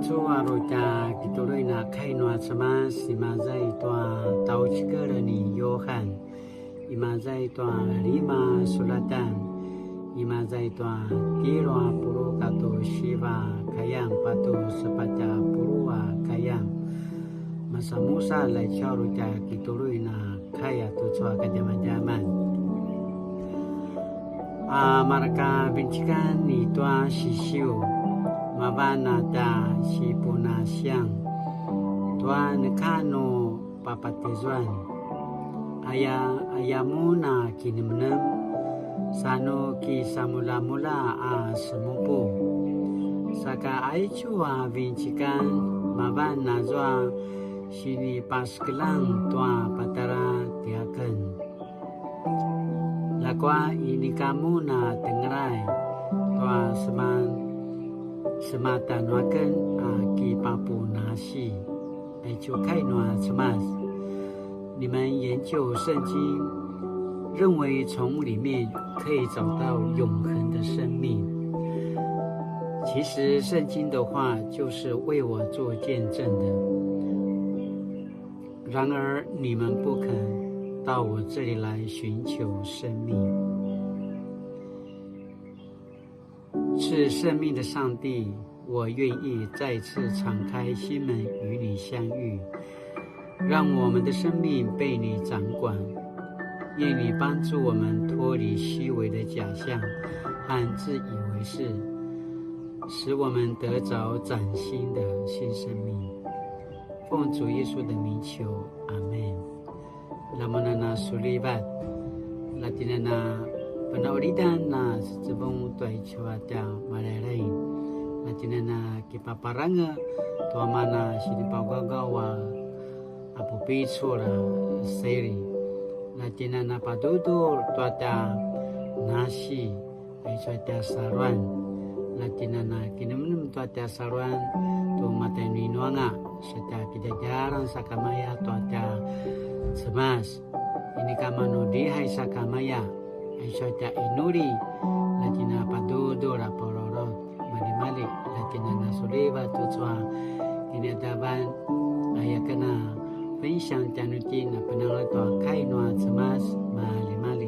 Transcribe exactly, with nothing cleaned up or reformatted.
Aicu a uri tja kituluin a kai nua Cemas, imaza i tua tjaucikel ni Yohan, imaza i tua lima sulatan, imaza i tua tjelu a puluq katua siva a kayan, patje sepatj a puluq a kayan. Masanmusalj aicu a uri tja kituluin a kai a tucu a kadjamadjaman. A mareka vinecikan i tua Sisiu, mavan a tja sipunasiyan tua neka nu papatjezuan. Aya, aya mun a kinemnem, sa nu kisamulamula a semupu. Saka aicu a vinecikan, mavan azua sinipasekeljang tua patjara tiaken. Ljakua inika mun a tjengelay tua sema-, sema tjanuaken a kipapunasi. Aicu kai nua Cemas. 你们研究圣经，认为从里面可以找到永恒的生命。其实圣经的话就是为我做见证的。然而你们不肯到我这里来寻求生命。 赐生命的上帝，我愿意再次敞开心门与你相遇，让我们的生命被你掌管。愿你帮助我们脱离虚伪的假象和自以为是，使我们得着崭新的新生命。奉主耶稣的名求，阿们。 Lamunana sulivat, latinana penaulidan na secevung tua icu a tja Malailaing, latinana kipaparangez tua mana sinipagawgaw a pupicul a seri, latinana padudul tua tja nasi, aicu a tja saluan, latinana kinemnem tua tja saluan tu matainu anga, sa tja kidjadjaran sakamaya tua tja Cemas. Inika manu dihai sakamaya, aicu a tja inuli, latina padudul a pororo, malimali, latinana sulivat tucu a kiniadavan, aya ken a 分享 tjanuitjen a penangal tua kai nua Cemas, malimali.